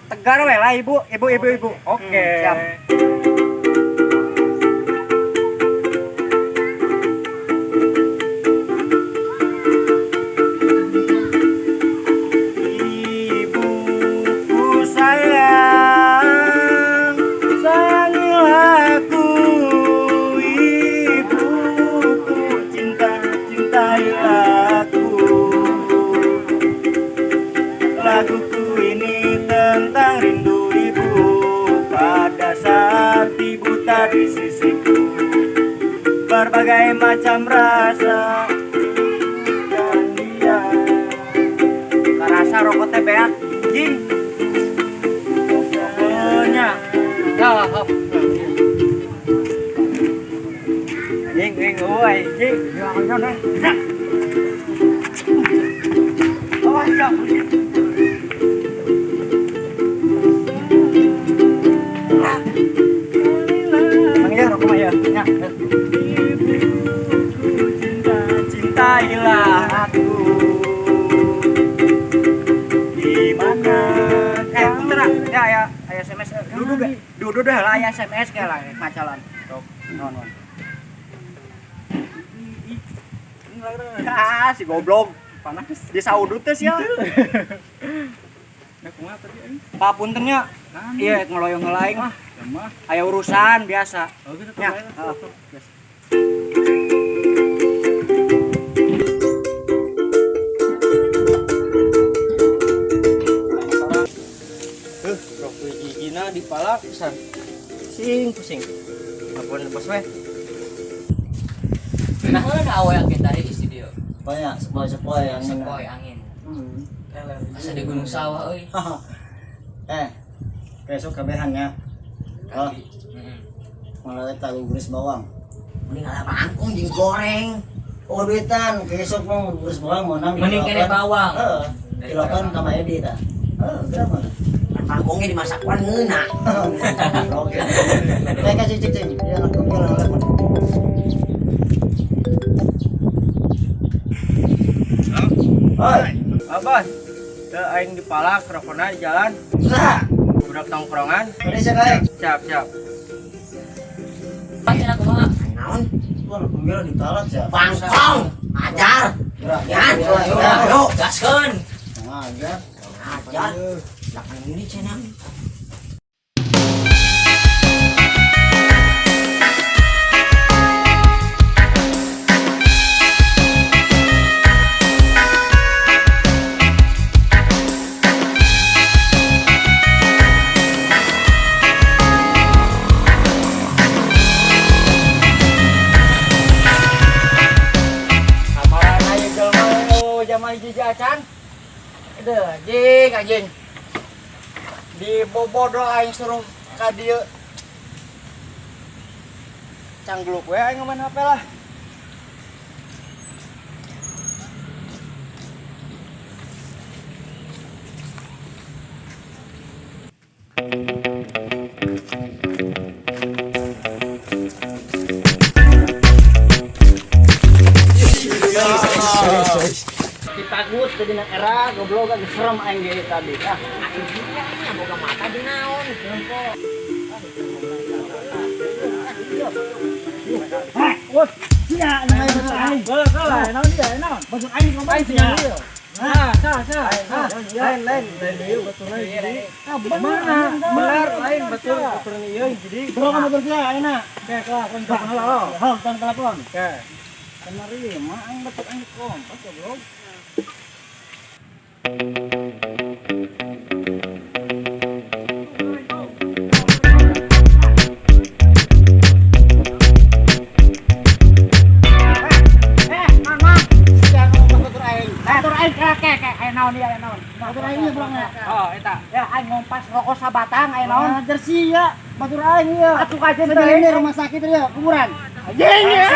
Tegar we lah ibu, ibu, ibu, ibu. Oke. Siap. Ibuku sayang, sayangilah aku, ibuku cinta, cintailah aku. Laguku ini tentang rindu ibu pada saat ibu tak di sisiku. Berbagai macam rasa dan dia. Karasa rokok teh beak, jing. Pokoknya. Ya, hop. Jing, jing, oi, jing. Ya, ya, ya. Awas, ya. Mang ya, rokok mah ya. Ya. Cinta, cintailah aku. Di mana? Eh, bentar, ya, ya, aya SMS. Duduk deh, duduk deh lah, aya SMS kayak lah, macalan. Sok, non, non. Ah, si goblok. Panas. Di saudut teh sia. Nah, kumaha tadi aing? Papunten nya. Iya, ngeloyong ngelaing lah. Mah. Aya urusan biasa. Oh, gitu Ya. bae lah. Heeh. Biasa. Rokok hijina dipalak pisan. Pusing, pusing. Ampun bos weh. Nah, heula awe yang tadi di studio. Banyak sepoi-sepoi angin. Sepoi angin. Asa di gunung sawah euy. Eh, besok kabehannya. Oh, Heeh. malah eta guris bawang. Mending ala bangkung jeung goreng. Oh, duitan, besok mau guris bawang mau nang. Mending kene bawang. Heeh. Dilakukan sama Edi ta. Heeh, berapa? Kan bangkungnya dimasak wan ngeunah. Oke. Eh, kasih cek cek. Dia anak gembel anak. Oi, Abas. Teu aing dipalak rokona di jalan. susah. Budak tongkrongan. Ini saya Siap, siap. Pancen aku mah. Naon? Wah, gembel ditalak ya. Bangkong. Ajar. Gerak. Yan. Ya. Yo, Gaskeun. Ajar. ajar. Lapan ini cenah. Kamaran aya jelema oh, jama hiji acan. Aduh, anjing, anjing. Di bobodo aing suruh ka dieu. Canggluk we aing main HP lah. Ditagut ke dina era goblok agak serem aing ge tadi. Ah, Atuh boga mata jeung naon. wah, sia nu batur aing. Heeh, lah, naon dia, naon? Batur aing ngomong sia. Nah, sah, sah. Ah, Lain, lain, lain deui batur lain. Ah, bener. Bener lain batur batur ieu jadi. Bro kamu batur sia enak. Oke, lah, kon telepon heula lo. Hok, tong telepon. Oke. Penerima aing batur aing kompas goblok. Eh, man, man. Sia ngomong batur aing. Batur aing ke ke aya naon ieu aya naon. Batur aing ieu bro nya. Oh, eta. Ya aing ngompas rokok sabatang aya naon. Ajar sia, batur aing ieu. Atuh kajen Sedih teh. ini rumah sakit ieu, kuburan. Anjing ya.